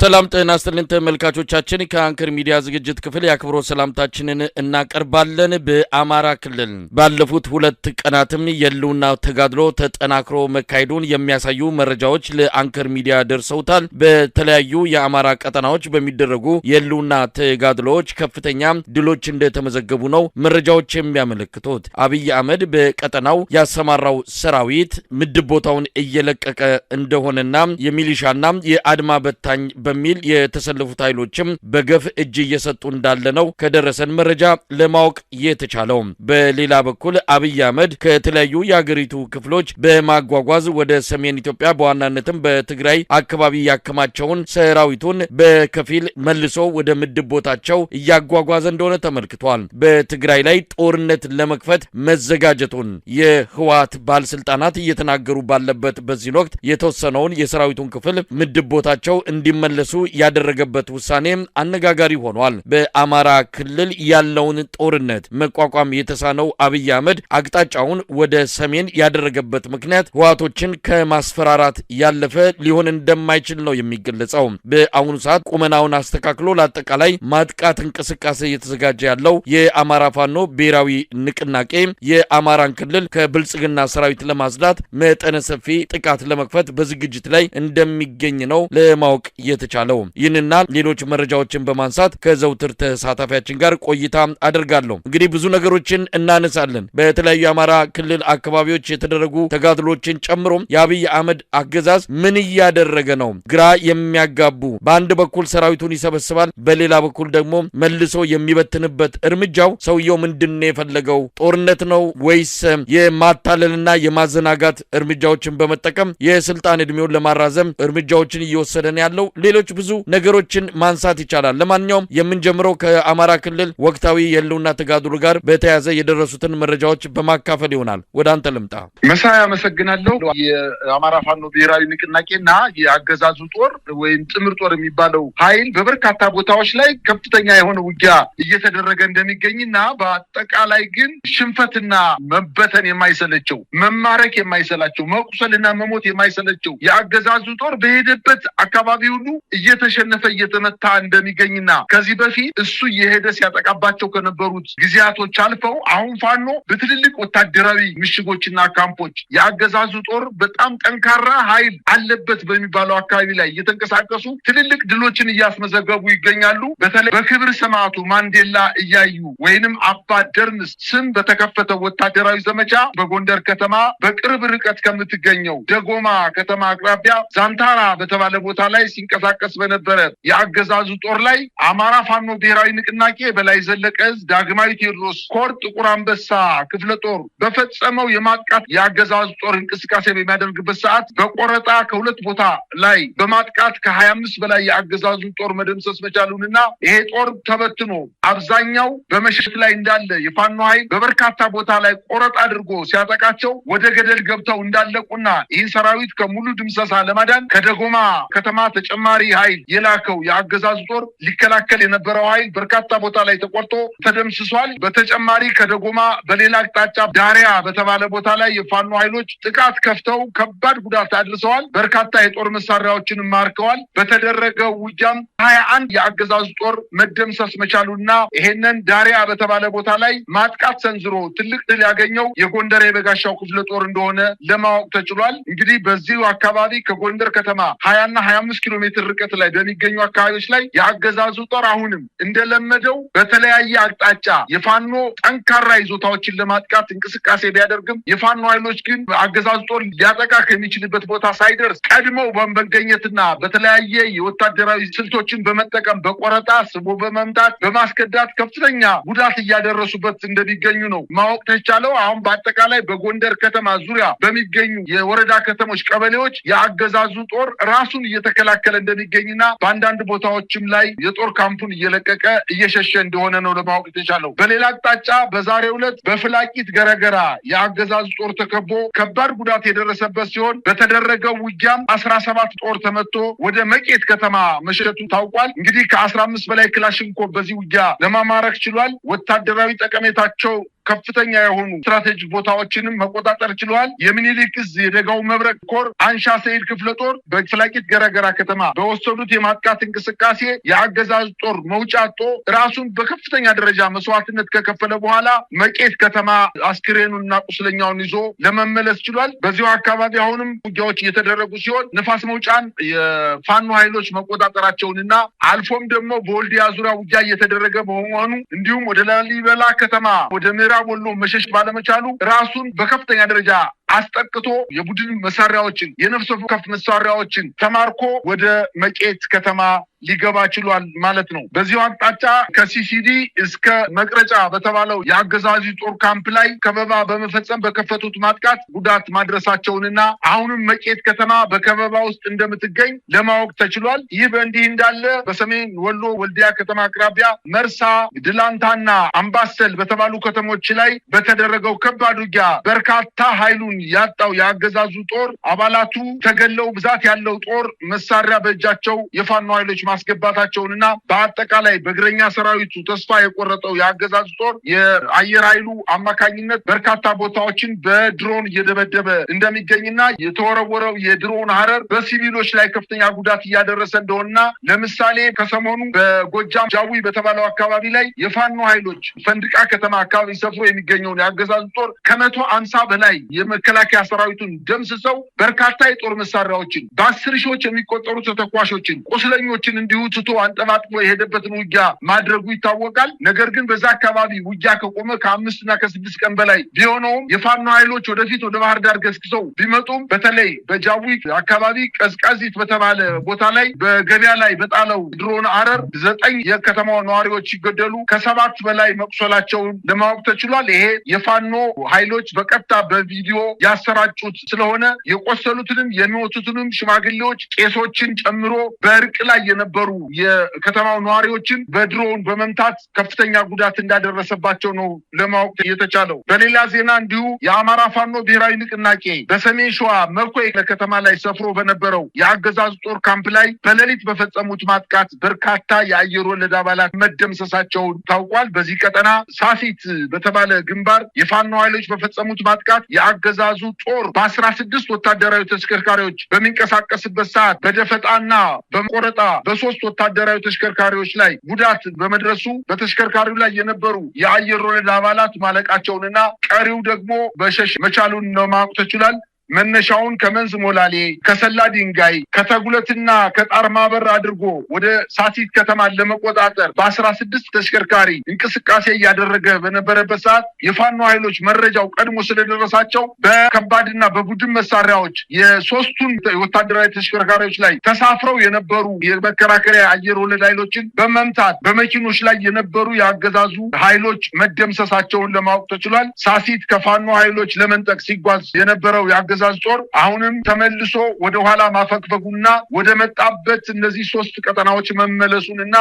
ሰላም ጤና ይስጥልን ተመልካቾቻችን፣ ከአንከር ሚዲያ ዝግጅት ክፍል የአክብሮት ሰላምታችንን እናቀርባለን። በአማራ ክልል ባለፉት 2 ቀናትም የህልውና ተጋድሎ ተጠናክሮ መካሄዱን የሚያሳዩ መረጃዎች ለአንከር ሚዲያ ደርሰውታል። በተለያዩ የአማራ ቀጠናዎች በሚደረጉ የህልውና ተጋድሎዎች ከፍተኛ ድሎች እንደተመዘገቡ ነው መረጃዎች የሚያመለክቱት። አብይ አህመድ በቀጠናው ያሰማራው ሰራዊት ምድብ ቦታውን እየለቀቀ እንደሆነና የሚሊሻና የአድማ በታኝ በሚል የተሰለፉት ኃይሎችም በገፍ እጅ እየሰጡ እንዳለ ነው ከደረሰን መረጃ ለማወቅ የተቻለው። በሌላ በኩል አብይ አህመድ ከተለያዩ የአገሪቱ ክፍሎች በማጓጓዝ ወደ ሰሜን ኢትዮጵያ በዋናነትም በትግራይ አካባቢ ያከማቸውን ሰራዊቱን በከፊል መልሶ ወደ ምድብ ቦታቸው እያጓጓዘ እንደሆነ ተመልክቷል። በትግራይ ላይ ጦርነት ለመክፈት መዘጋጀቱን የህወሓት ባለስልጣናት እየተናገሩ ባለበት በዚህ ወቅት የተወሰነውን የሰራዊቱን ክፍል ምድብ ቦታቸው እንዲመለሱ ያደረገበት ውሳኔ አነጋጋሪ ሆኗል። በአማራ ክልል ያለውን ጦርነት መቋቋም የተሳነው አብይ አህመድ አቅጣጫውን ወደ ሰሜን ያደረገበት ምክንያት ህወሓቶችን ከማስፈራራት ያለፈ ሊሆን እንደማይችል ነው የሚገለጸው። በአሁኑ ሰዓት ቁመናውን አስተካክሎ ለአጠቃላይ ማጥቃት እንቅስቃሴ እየተዘጋጀ ያለው የአማራ ፋኖ ብሔራዊ ንቅናቄ የአማራን ክልል ከብልጽግና ሰራዊት ለማጽዳት መጠነ ሰፊ ጥቃት ለመክፈት በዝግጅት ላይ እንደሚገኝ ነው ለማወቅ የተቻለው። ይህንና ሌሎች መረጃዎችን በማንሳት ከዘውትር ተሳታፊያችን ጋር ቆይታ አደርጋለሁ። እንግዲህ ብዙ ነገሮችን እናነሳለን። በተለያዩ የአማራ ክልል አካባቢዎች የተደረጉ ተጋድሎችን ጨምሮ የአብይ አህመድ አገዛዝ ምን እያደረገ ነው? ግራ የሚያጋቡ፣ በአንድ በኩል ሰራዊቱን ይሰበስባል፣ በሌላ በኩል ደግሞ መልሶ የሚበትንበት እርምጃው ሰውየው ምንድነው የፈለገው? ጦርነት ነው ወይስ የማታለልና የማዘናጋት እርምጃዎችን በመጠቀም የስልጣን እድሜውን ለማራዘም እርምጃዎችን እየወሰደ ነው ያለው? ሌሎች ብዙ ነገሮችን ማንሳት ይቻላል። ለማንኛውም የምንጀምረው ከአማራ ክልል ወቅታዊ የህልውና ተጋድሎ ጋር በተያያዘ የደረሱትን መረጃዎች በማካፈል ይሆናል። ወደ አንተ ልምጣ። መሳይ፣ አመሰግናለሁ። የአማራ ፋኖ ብሔራዊ ንቅናቄና የአገዛዙ ጦር ወይም ጥምር ጦር የሚባለው ኃይል በበርካታ ቦታዎች ላይ ከፍተኛ የሆነ ውጊያ እየተደረገ እንደሚገኝና በአጠቃላይ ግን ሽንፈትና መበተን የማይሰለቸው፣ መማረክ የማይሰላቸው፣ መቁሰልና መሞት የማይሰለቸው የአገዛዙ ጦር በሄደበት አካባቢ ሁሉ እየተሸነፈ እየተመታ እንደሚገኝና ከዚህ በፊት እሱ እየሄደ ሲያጠቃባቸው ከነበሩት ጊዜያቶች አልፈው አሁን ፋኖ በትልልቅ ወታደራዊ ምሽጎችና ካምፖች የአገዛዙ ጦር በጣም ጠንካራ ኃይል አለበት በሚባለው አካባቢ ላይ እየተንቀሳቀሱ ትልልቅ ድሎችን እያስመዘገቡ ይገኛሉ። በተለይ በክብር ሰማዕቱ ማንዴላ እያዩ ወይንም አባ ደርምስ ስም በተከፈተው ወታደራዊ ዘመቻ በጎንደር ከተማ በቅርብ ርቀት ከምትገኘው ደጎማ ከተማ አቅራቢያ ዛንታራ በተባለ ቦታ ላይ ሲንቀሳቀስ በነበረ የአገዛዙ ጦር ላይ አማራ ፋኖ ብሔራዊ ንቅናቄ በላይ ዘለቀ ዕዝ ዳግማዊ ቴዎድሮስ ኮር ጥቁር አንበሳ ክፍለ ጦር በፈጸመው የማጥቃት የአገዛዙ ጦር እንቅስቃሴ በሚያደርግበት ሰዓት በቆረጣ ከ2 ቦታ ላይ በማጥቃት ከ25 በላይ የአገዛዙ ጦር መደምሰስ መቻሉንና ይሄ ጦር ተበትኖ አብዛኛው በመሸሽ ላይ እንዳለ የፋኖ ኃይል በበርካታ ቦታ ላይ ቆረጥ አድርጎ ሲያጠቃቸው ወደ ገደል ገብተው እንዳለቁና ይህን ሰራዊት ከሙሉ ድምሰሳ ለማዳን ከደጎማ ከተማ ተጨማሪ ኃይል የላከው የአገዛዙ ጦር ሊከላከል የነበረው ኃይል በርካታ ቦታ ላይ ተቆርጦ ተደምስሷል። በተጨማሪ ከደጎማ በሌላ አቅጣጫ ዳሪያ በተባለ ቦታ ላይ የፋኖ ኃይሎች ጥቃት ከፍተው ከባድ ጉዳት አድርሰዋል። በርካታ የጦር መሳሪያዎችን ማርከዋል። በተደረገው ውጊያም 21 የአገዛዙ ጦር መደምሰስ መቻሉና ይሄንን ዳሪያ በተባለ ቦታ ላይ ማጥቃት ሰንዝሮ ትልቅ ድል ያገኘው የጎንደር የበጋሻው ክፍለ ጦር እንደሆነ ለማወቅ ተችሏል። እንግዲህ በዚሁ አካባቢ ከጎንደር ከተማ 20 እና 25 ኪሎ ሜትር ርቀት ላይ በሚገኙ አካባቢዎች ላይ የአገዛዙ ጦር አሁንም እንደለመደው በተለያየ አቅጣጫ የፋኖ ጠንካራ ይዞታዎችን ለማጥቃት እንቅስቃሴ ቢያደርግም የፋኖ ኃይሎች ግን አገዛዙ ጦር ሊያጠቃ ከሚችልበት ቦታ ሳይደርስ ቀድመው በመገኘትና በተለያየ የወታደራዊ ስልቶችን በመጠቀም በቆረጣ ስቦ በመምታት በማስከዳት ከፍተኛ ጉዳት እያደረሱበት እንደሚገኙ ነው ማወቅ ተቻለው። አሁን በአጠቃላይ በጎንደር ከተማ ዙሪያ በሚገኙ የወረዳ ከተሞች፣ ቀበሌዎች የአገዛዙ ጦር ራሱን እየተከላከለ እንደሚገኝና በአንዳንድ ቦታዎችም ላይ የጦር ካምፑን እየለቀቀ እየሸሸ እንደሆነ ነው ለማወቅ የተቻለው። በሌላ አቅጣጫ በዛሬው ዕለት በፍላቂት ገረገራ የአገዛዙ ጦር ተከቦ ከባድ ጉዳት የደረሰበት ሲሆን በተደረገው ውጊያም 17 ጦር ተመቶ ወደ መቄት ከተማ መሸሸቱ ታውቋል። እንግዲህ ከ15 በላይ ክላሽንኮቭ በዚህ ውጊያ ለማማረክ ችሏል። ወታደራዊ ጠቀሜታቸው ከፍተኛ የሆኑ ስትራቴጂክ ቦታዎችንም መቆጣጠር ችለዋል። የሚኒሊክ እዝ የደጋው መብረቅ ኮር አንሻ ሰይድ ክፍለ ጦር በፍላቂት ገረገራ ከተማ በወሰዱት የማጥቃት እንቅስቃሴ የአገዛዝ ጦር መውጫ አጥቶ ራሱን በከፍተኛ ደረጃ መስዋዕትነት ከከፈለ በኋላ መቄት ከተማ አስክሬኑንና ቁስለኛውን ይዞ ለመመለስ ችሏል። በዚሁ አካባቢ አሁንም ውጊያዎች እየተደረጉ ሲሆን ንፋስ መውጫን የፋኖ ኃይሎች መቆጣጠራቸውንና አልፎም ደግሞ በወልዲያ ዙሪያ ውጊያ እየተደረገ በመሆኑ እንዲሁም ወደ ላሊበላ ከተማ ወደ ምዕራብ ወሎ መሸሽ ባለመቻሉ ራሱን በከፍተኛ ደረጃ አስጠቅቶ የቡድን መሳሪያዎችን የነፍስ ወከፍ መሳሪያዎችን ተማርኮ ወደ መቄት ከተማ ሊገባ ችሏል ማለት ነው። በዚሁ አቅጣጫ ከሲሲዲ እስከ መቅረጫ በተባለው የአገዛዙ ጦር ካምፕ ላይ ከበባ በመፈጸም በከፈቱት ማጥቃት ጉዳት ማድረሳቸውንና አሁንም መቄት ከተማ በከበባ ውስጥ እንደምትገኝ ለማወቅ ተችሏል። ይህ በእንዲህ እንዳለ በሰሜን ወሎ ወልዲያ ከተማ አቅራቢያ መርሳ፣ ድላንታና አምባሰል በተባሉ ከተሞች ላይ በተደረገው ከባድ ውጊያ በርካታ ኃይሉን ያጣው የአገዛዙ ጦር አባላቱ ተገለው ብዛት ያለው ጦር መሳሪያ በእጃቸው የፋኖ ኃይሎች ማስገባታቸውንና በአጠቃላይ በእግረኛ ሰራዊቱ ተስፋ የቆረጠው የአገዛዙ ጦር የአየር ኃይሉ አማካኝነት በርካታ ቦታዎችን በድሮን እየደበደበ እንደሚገኝና የተወረወረው የድሮን ሀረር በሲቪሎች ላይ ከፍተኛ ጉዳት እያደረሰ እንደሆነና ለምሳሌ ከሰሞኑ በጎጃም ጃዊ በተባለው አካባቢ ላይ የፋኖ ኃይሎች ፈንድቃ ከተማ አካባቢ ሰፍሮ የሚገኘውን የአገዛዙ ጦር ከ150 በላይ የመከላከያ ሰራዊቱን ደምስሰው በርካታ የጦር መሳሪያዎችን በ10 ሺዎች የሚቆጠሩ ተተኳሾችን ቁስለኞችን እንዲሁ ትቶ አንጠባጥቦ የሄደበትን ውጊያ ማድረጉ ይታወቃል። ነገር ግን በዛ አካባቢ ውጊያ ከቆመ ከ5 እና ከ6 ቀን በላይ ቢሆነውም የፋኖ ኃይሎች ወደፊት ወደ ባህር ዳር ገስግሰው ቢመጡም በተለይ በጃዊ አካባቢ ቀዝቃዚት በተባለ ቦታ ላይ በገበያ ላይ በጣለው ድሮን አረር 9 የከተማው ነዋሪዎች ሲገደሉ ከ7 በላይ መቁሰላቸውን ለማወቅ ተችሏል። ይሄ የፋኖ ኃይሎች በቀጥታ በቪዲዮ ያሰራጩት ስለሆነ የቆሰሉትንም የሚሞቱትንም ሽማግሌዎች ቄሶችን ጨምሮ በእርቅ ላይ የነበሩ የከተማው ነዋሪዎችን በድሮን በመምታት ከፍተኛ ጉዳት እንዳደረሰባቸው ነው ለማወቅ የተቻለው። በሌላ ዜና እንዲሁ የአማራ ፋኖ ብሔራዊ ንቅናቄ በሰሜን ሸዋ መኮይ ከተማ ላይ ሰፍሮ በነበረው የአገዛዙ ጦር ካምፕ ላይ በሌሊት በፈጸሙት ማጥቃት በርካታ የአየር ወለድ አባላት መደምሰሳቸውን ታውቋል። በዚህ ቀጠና ሳፊት በተባለ ግንባር የፋኖ ኃይሎች በፈጸሙት ማጥቃት የአገዛዙ ጦር በ16 ወታደራዊ ተሽከርካሪዎች በሚንቀሳቀስበት ሰዓት በደፈጣና በቆረጣ በ3 ወታደራዊ ተሽከርካሪዎች ላይ ጉዳት በመድረሱ በተሽከርካሪው ላይ የነበሩ የአየር ወለድ አባላት ማለቃቸውንና ቀሪው ደግሞ በሸሽ መቻሉን ለማወቅ ተችሏል። መነሻውን ከመንዝ ሞላሌ፣ ከሰላ ድንጋይ፣ ከተጉለትና ከጣርማበር አድርጎ ወደ ሳሲት ከተማ ለመቆጣጠር በ16 ተሽከርካሪ እንቅስቃሴ እያደረገ በነበረበት ሰዓት የፋኖ ኃይሎች መረጃው ቀድሞ ስለደረሳቸው በከባድና በቡድን መሳሪያዎች የሶስቱን ወታደራዊ ተሽከርካሪዎች ላይ ተሳፍረው የነበሩ የመከራከሪያ አየር ወለድ ኃይሎችን በመምታት በመኪኖች ላይ የነበሩ ያገዛዙ ኃይሎች መደምሰሳቸውን ለማወቅ ተችሏል። ሳሲት ከፋኖ ኃይሎች ለመንጠቅ ሲጓዝ የነበረው ያገዛዙ ጦር አሁንም ተመልሶ ወደ ኋላ ማፈግፈጉና ወደ መጣበት እነዚህ ሶስት ቀጠናዎች መመለሱንና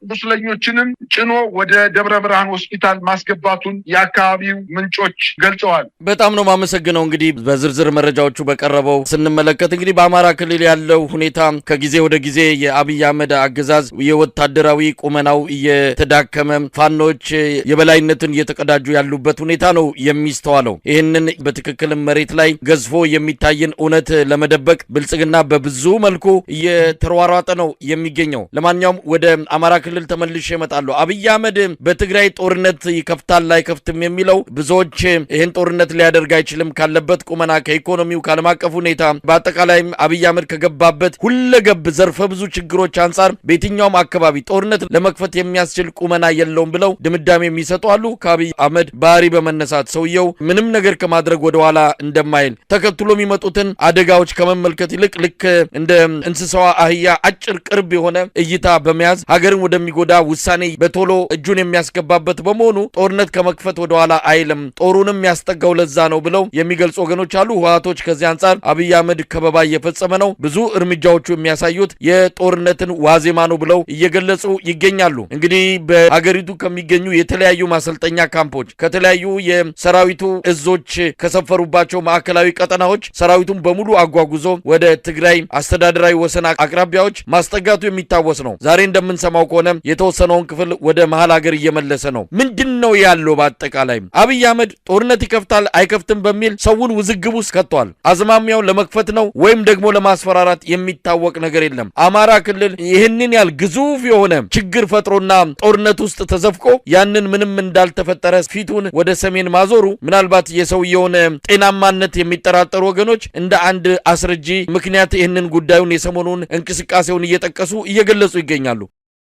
በቁስለኞችንም ጭኖ ወደ ደብረ ብርሃን ሆስፒታል ማስገባቱን የአካባቢው ምንጮች ገልጸዋል። በጣም ነው ማመሰግነው። እንግዲህ በዝርዝር መረጃዎቹ በቀረበው ስንመለከት እንግዲህ በአማራ ክልል ያለው ሁኔታ ከጊዜ ወደ ጊዜ የአብይ አህመድ አገዛዝ የወታደራዊ ቁመናው እየተዳከመ ፋኖች የበላይነትን እየተቀዳጁ ያሉበት ሁኔታ ነው የሚስተዋለው። ይህንን በትክክል መሬት ላይ ገዝፎ የሚታየን እውነት ለመደበቅ ብልጽግና በብዙ መልኩ እየተሯሯጠ ነው የሚገኘው። ለማንኛውም ወደ አማራ ክልል ተመልሼ እመጣለሁ። አብይ አህመድ በትግራይ ጦርነት ይከፍታል አይከፍትም የሚለው ብዙዎች ይህን ጦርነት ሊያደርግ አይችልም ካለበት ቁመና፣ ከኢኮኖሚው፣ ከዓለም አቀፍ ሁኔታ፣ በአጠቃላይም አብይ አህመድ ከገባበት ሁለገብ ዘርፈ ብዙ ችግሮች አንጻር በየትኛውም አካባቢ ጦርነት ለመክፈት የሚያስችል ቁመና የለውም ብለው ድምዳሜ የሚሰጡ አሉ። ከአብይ አህመድ ባህሪ በመነሳት ሰውየው ምንም ነገር ከማድረግ ወደኋላ እንደማይል ተከትሎ የሚመጡትን አደጋዎች ከመመልከት ይልቅ ልክ እንደ እንስሳዋ አህያ አጭር ቅርብ የሆነ እይታ በመያዝ ሀገርን ወደሚጎዳ ውሳኔ በቶሎ እጁን የሚያስገባበት በመሆኑ ጦርነት ከመክፈት ወደኋላ አይልም፣ ጦሩንም ያስጠጋው ለዛ ነው ብለው የሚገልጹ ወገኖች አሉ። ህወሓቶች ከዚህ አንጻር አብይ አህመድ ከበባ እየፈጸመ ነው፣ ብዙ እርምጃዎቹ የሚያሳዩት የጦርነትን ዋዜማ ነው ብለው እየገለጹ ይገኛሉ። እንግዲህ በሀገሪቱ ከሚገኙ የተለያዩ ማሰልጠኛ ካምፖች ከተለያዩ የሰራዊቱ እዞች ከሰፈሩባቸው ማዕከላዊ ቀጠናዎች ቀጠናዎች ሰራዊቱን በሙሉ አጓጉዞ ወደ ትግራይ አስተዳደራዊ ወሰን አቅራቢያዎች ማስጠጋቱ የሚታወስ ነው። ዛሬ እንደምንሰማው ከሆነ የተወሰነውን ክፍል ወደ መሀል ሀገር እየመለሰ ነው። ምንድን ነው ያለው? በአጠቃላይ አብይ አህመድ ጦርነት ይከፍታል አይከፍትም በሚል ሰውን ውዝግብ ውስጥ ከቷል። አዝማሚያው ለመክፈት ነው ወይም ደግሞ ለማስፈራራት የሚታወቅ ነገር የለም። አማራ ክልል ይህንን ያህል ግዙፍ የሆነ ችግር ፈጥሮና ጦርነት ውስጥ ተዘፍቆ ያንን ምንም እንዳልተፈጠረ ፊቱን ወደ ሰሜን ማዞሩ ምናልባት የሰውየውን ጤናማነት የሚጠራጠሩ ወገኖች እንደ አንድ አስረጂ ምክንያት ይህንን ጉዳዩን የሰሞኑን እንቅስቃሴውን እየጠቀሱ እየገለጹ ይገኛሉ።